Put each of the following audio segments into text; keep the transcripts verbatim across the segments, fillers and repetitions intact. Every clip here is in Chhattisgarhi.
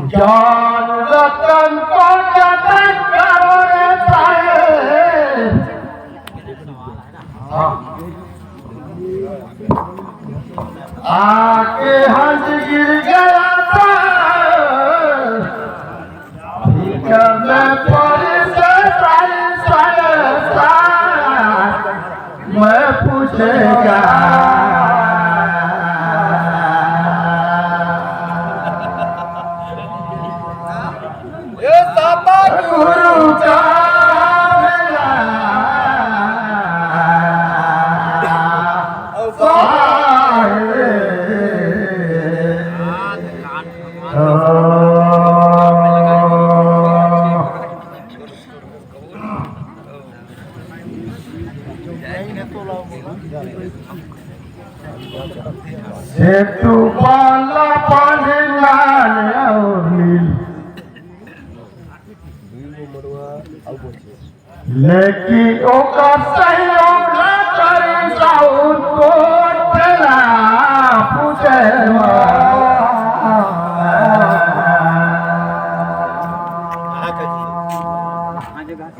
ज्ञान रतन को जतन करो रे साहेब। हाँ। आके हंस गिर गया था, फिकर में पड़ से सारी संसार मैं पूछेगा। ये साता गुरु का मेला। सेतु वाला पानी लाल और नील। लेकिन ओकर सहयोग ना करी साउथ कोट ला पूछे मा।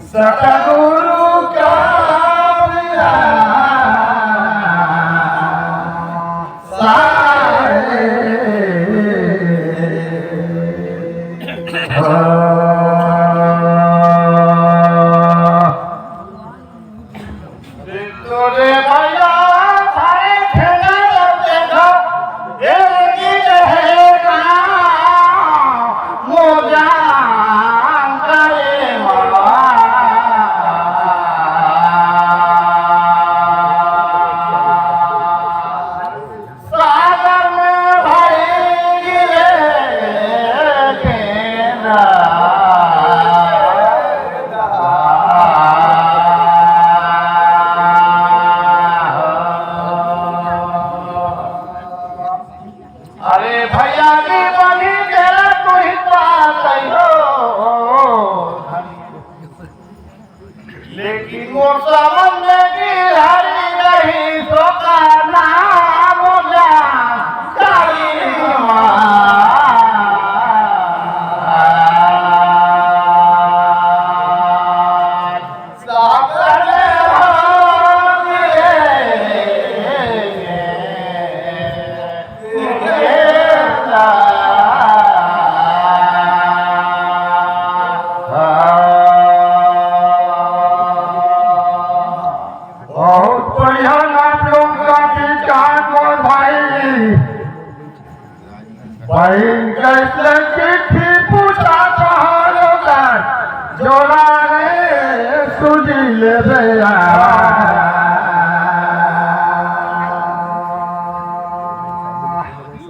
सतगुरु का मिला सारे। तोरे भैया भाई खेले देखो, ए गीत है ना, मोजा करे माँ। सागर में भरी गिरे गेंदा। अरे भैया जी, बनी तेरा तू ही बात है हो। लेकिन मोर समझ में गिरहरी नहीं, तो का नाम जानकारी माँ। सागर हो गिरे। बहुत बढ़िया आप लोग का विचार, मोर भाई। बहिन कैसे चिट्ठी पूछा तो जोड़ा रे सुजी ले बेरा।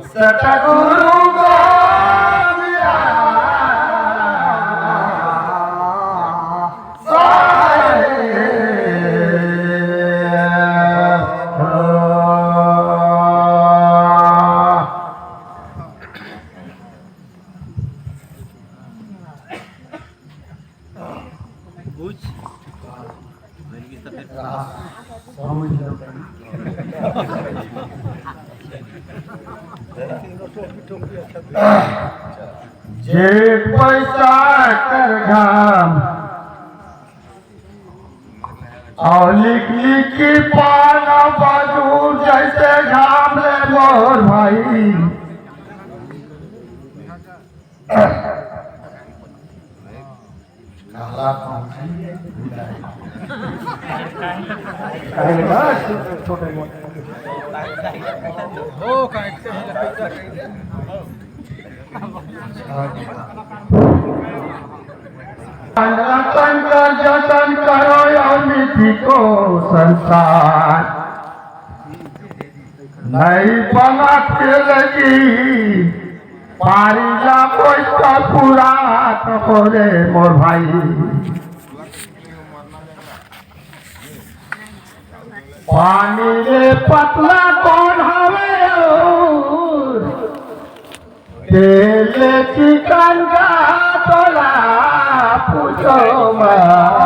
सतगुरु गोविंदा साईं। जेठ बैसाख कर घाम अउ लिख लिख के पाना बाजू जैसे घाम रे मोर भाई। काला पहुंची है। अरे बस, छोटे मोटे। हो, का इतने ही लपेटा कह दे। रतन का जतन करो अमित को संसार। नहीं बना के लगी पारी ला कोई तो पूरा तो बोले मोर भाई। पानी ले पतला कौन हवे और तेल चिकन का तोला पूछो मत।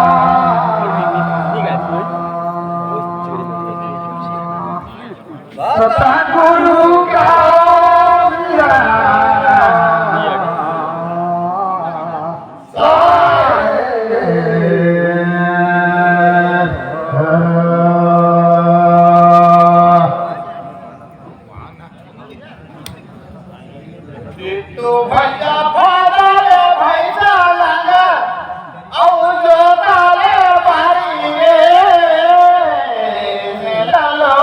सतगुरु का तो भैया फादा ले भैया लगा, औ जोता ले बारी रे, मिललो।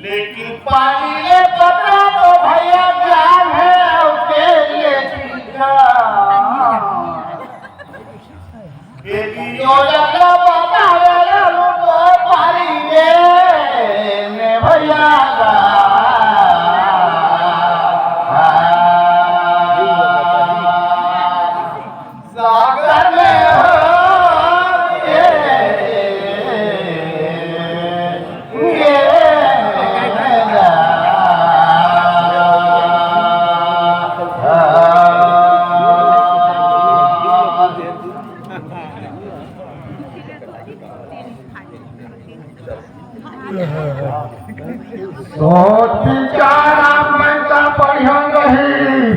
लेकिन पानी ले पतरा तो भैया जान है, अउ तेल ले चीजा। ये वीडियो जब बतावे ला लोग पारी रे, में भैया का। सागर में हो, ये, ये, तो तीन चार आप मन का बढ़िया रही।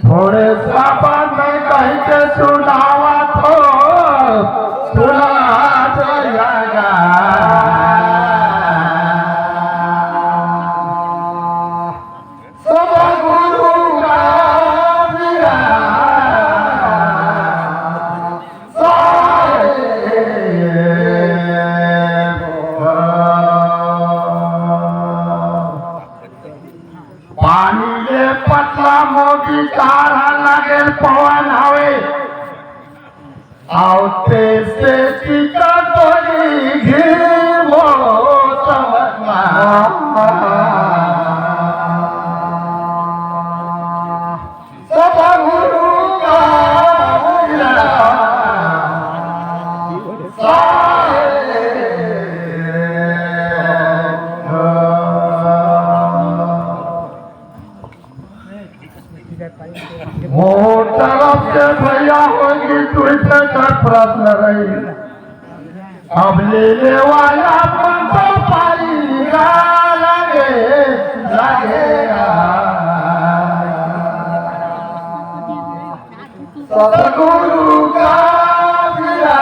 थोड़े सा बात मैं कही के सुनावत हो, सुना जाएगा। सब गुरु का मेरा पानी ले पतला मोगी तारा लागेल पवन हवे। अउ तेज से टीका तोरी घी वो समझ मा। सतगुरु का मोर तरफ से भैया होगी तुझसे का प्रश्न रही। अब लेने वाला मन तो पारी का लगे, लगे। सतगुरु का बिना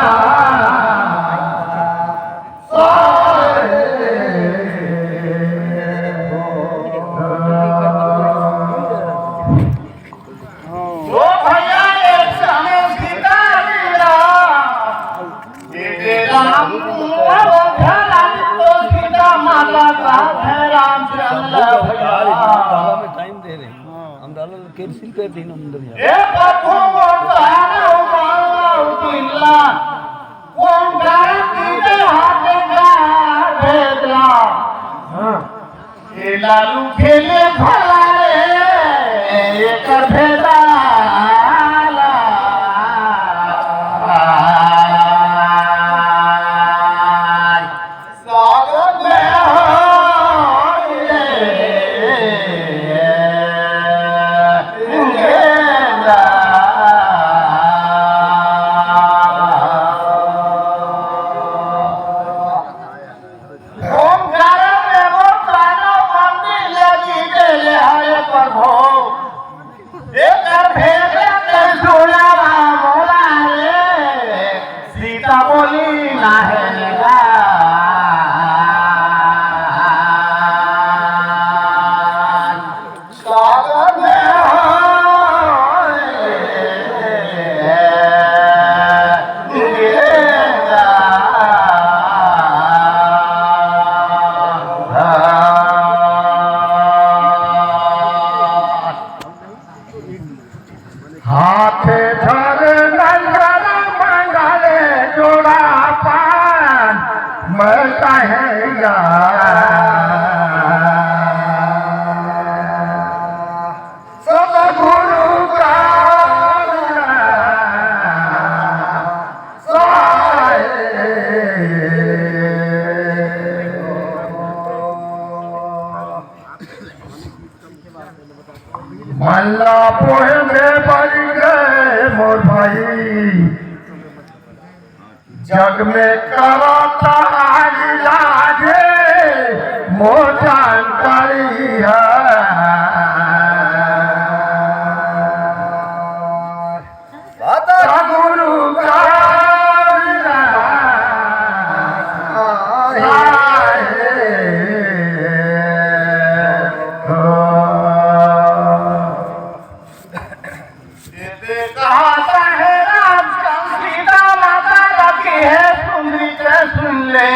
सारे ओ भैया, एक समय सीता लीला। सीते राम अयोध्या राम तो सीता माता का है रामचंद्र भैया। टाइम दे रहे हैं। हम डाला केरसिन कर दिन अंदर जा। ए पप्पू मोर तारा उबाला उबिल्ला। कौन कारण सीते हाथ का भेजला। हाँ। ए लालू खेले भला रे, एक भेदाला। स्वागत में हो रे। ओमकारा में वो ताना मंदिर लगी देले हरे प्रभु। ए मल्ला पोहे में बन गए मोर भाई, जग में करता इलाज मोर जानकारी है। गुरु का सीता माता लगी है, सुन ले।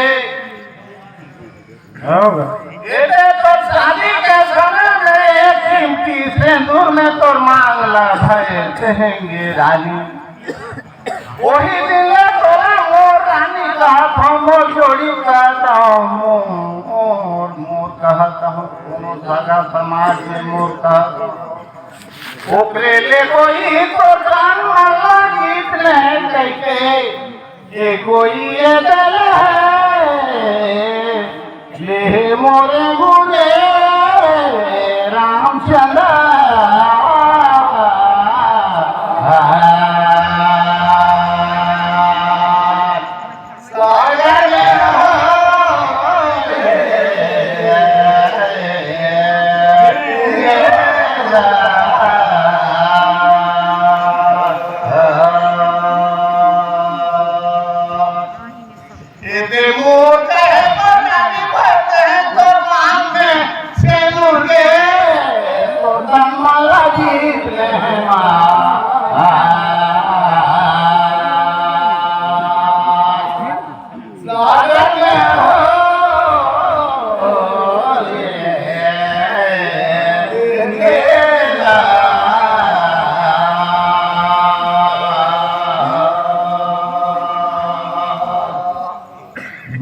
एते तोर शादी के समय में एक चिमटी सिंदूर में तोर मांग ला भय कहेंगे रानी। वही दिन ले तोला मोर रानी कहत हूँ, मोर जोड़ी कहत हूँ, मोर, मोर कहत हूँ, कोनो सगा समाज में मोर कहत हूँ। ओकरे ले कोई तो कान वाला गीत नहीं कहते। ये कोई ये दल है, ले मोरे मोरे रामचंद्र। एते मोर कहे बनानी भरते हैं तो मांग में सेनुर के तो दम्मा लगी रहमा।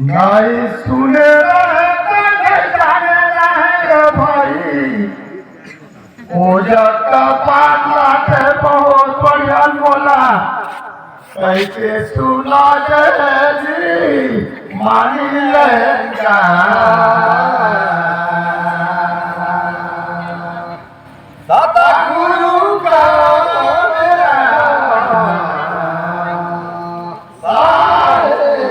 नहीं सुने रहे, नहीं जाने रहे भाई। ओजा का पार लागे बहुत बढ़िया मोला, कैसे सुना दे जी, मानी लेगा। सतगुरु का मेरा साहेब।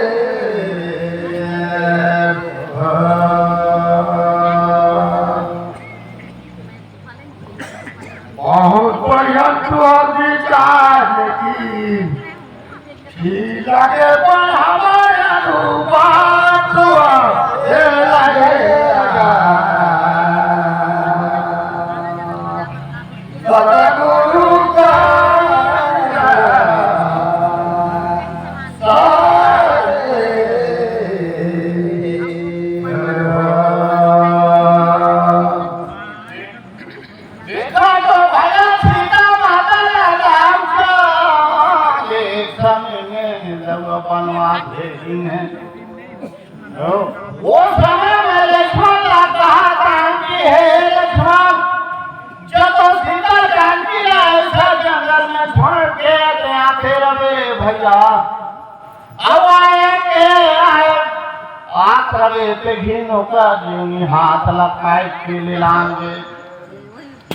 बहुत बढ़िया तोहर विचार की, की लगे पर हमारा रूपा तो हे लगे। सतगुरु का सारे देखा तो भला सीता माता राम का, एक समय में जब बनवास भेजी है, वो समय में लक्ष्मण ला कहा था कि हे लक्ष्मण, जब तो सीता जानकी ला ऐसा जंगल में छोड़ के आते आते रहे भैया, अब आए के आए, आत रहे ते घिन ओकर जीवनी हाथ ला काट के ले लांगे।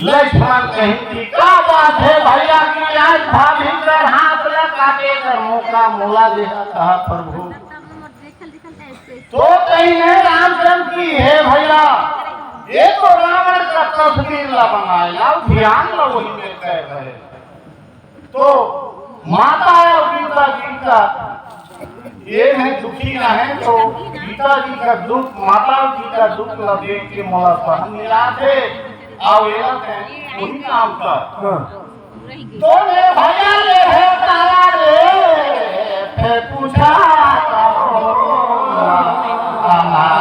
लक्ष्मण कहीं कि का बात है भैया कि आज भाभी कर हाथ ला काटे कर मौका मोला दे कहा प्रभु। तो कहीं नहीं रामचंद्र की हे भैया, ये तो रावण का तस्वीर ला बनाए, लाओ ध्यान ला वही में कह रहे। तो माता और पिता जी का ये नहीं दुखी रहे तो पिता जी का दुख, माता जी का दुख ला देख के मोला सहन नहीं आते। आओ ये ला कहें, वही काम का। हाँ। तो मैं भैया ले है तारा रे, फिर पूछा तो हमारा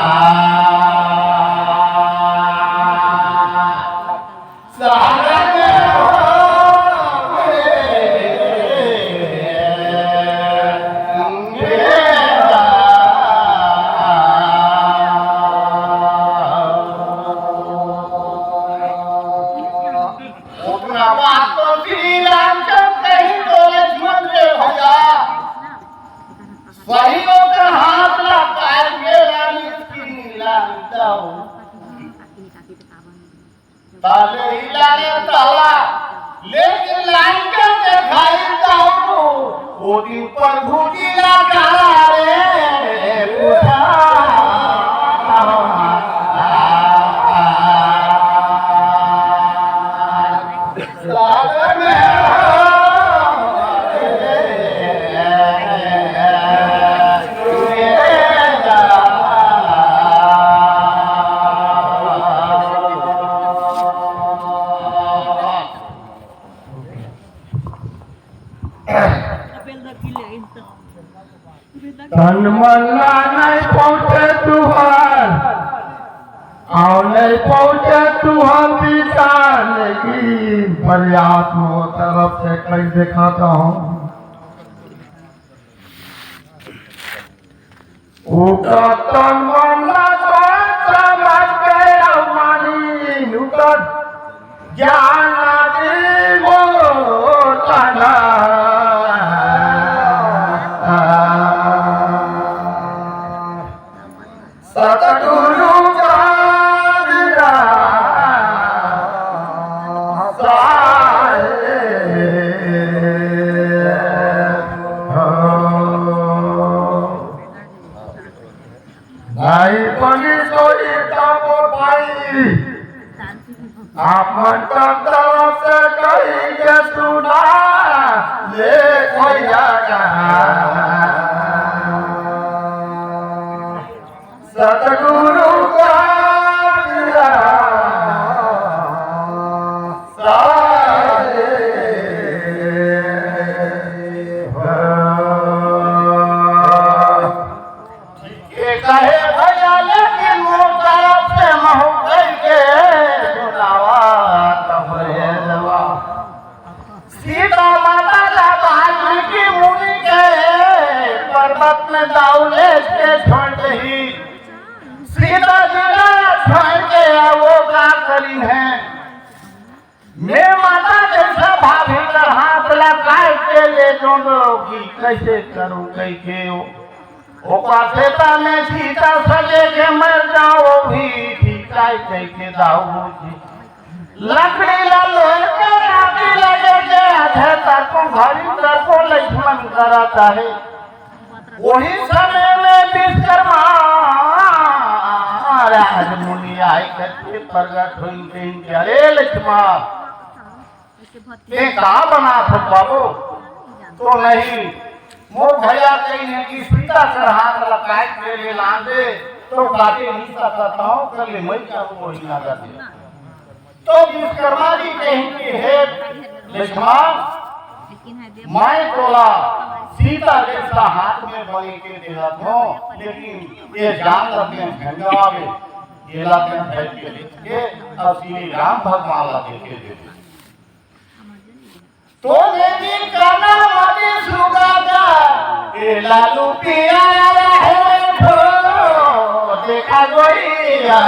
ओतना बात तो श्री रामचंद्र कही तो लक्ष्मण रे भैया। ताले ही लागे ताला, लेकिन लाइन के देखाई जाऊ, ओती प्रभु जी ला काला रे पूछा। तन मन ला नहीं पहुँचे तुहर, अउ नहीं पहुँचे तुहर विचार, लेकिन प्रयास मोर तरफ से कई देखाता हूँ। उकर तन मन ला तो समझ के अउ मानी, उकर ज्ञान आदि वो तना। सतगुरु का विरासत। भाई बनी सोई तब भाई, आप मन का तरफ से कही के सुना ले भैया कहा। सतगुरु का विरासत। ये कहे भैया, लेकिन मोर तरफ से महू कई के सुनावा तब रे जवा। सीता माता ला वाल्मीकि मुनि के पर्वत में दाऊ लेके छोड़ दही। सीता जी ला छोड़ के वो का करी है? मैं माता जैसा भाभी कर हाथ ला काट के ले जो कि कैसे करूं कह के वो। ओकर खेता में सीता सजे के मर जाओ भी ठीक है कह के दाऊ जी। लकड़ी ला लोहे के आगी लगे के आधे तको घड़ी तको लक्ष्मण करत आहे। वही समय में विश्वकर्मा राज मुनि आए करके प्रगट हुई कहीं के, "अरे लक्ष्मण, ते का बनात हो बाबू?" तो नहीं, मोर भैया कही है कि सीता कर हाथ ला काट के ले लान दे, तो काटे नहीं सकता हूँ, कर ले मैं क्या कोई ना कर दे। तो विश्वकर्मा जी कही कि हे लक्ष्मण, मैं तोला सीता जैसा हाथ में बने के देवत हूँ, लेकिन ये जान लगे झंझावे, ये लगे भय के लेके और श्री राम भगवान ला देखे दे। तो देवी कर्णावती सुगा जा, ए लालू पिया रहे थो, देखा गोइया।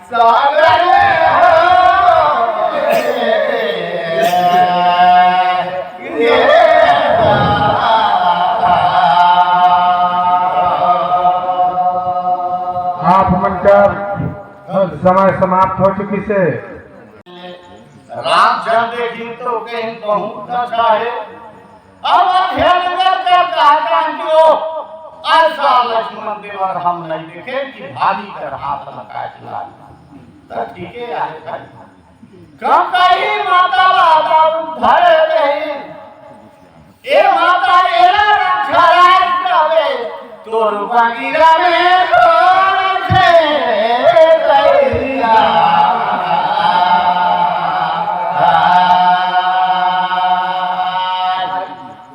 सागर हो। आप मन कर समय समाप्त हो चुकी से। राम चल देखी तो कहीं बहुत अच्छा है। अब अध्ययन कर कर कहा कि वो ऐसा लक्ष्मण देवर हम नहीं देखे कि भारी कर हाथ लगा चला। तो ठीक है यार भाई। कम कही माता बाबा उधर नहीं। ए माता एला रक्षा राज करे, तोर बागीरा में कौन से कैया?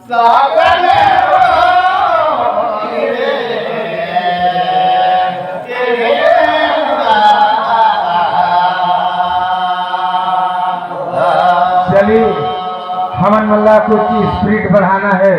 सागर में हो रे, तेरे चलिए, हमन मन ला कुछ स्पीड बढ़ाना है।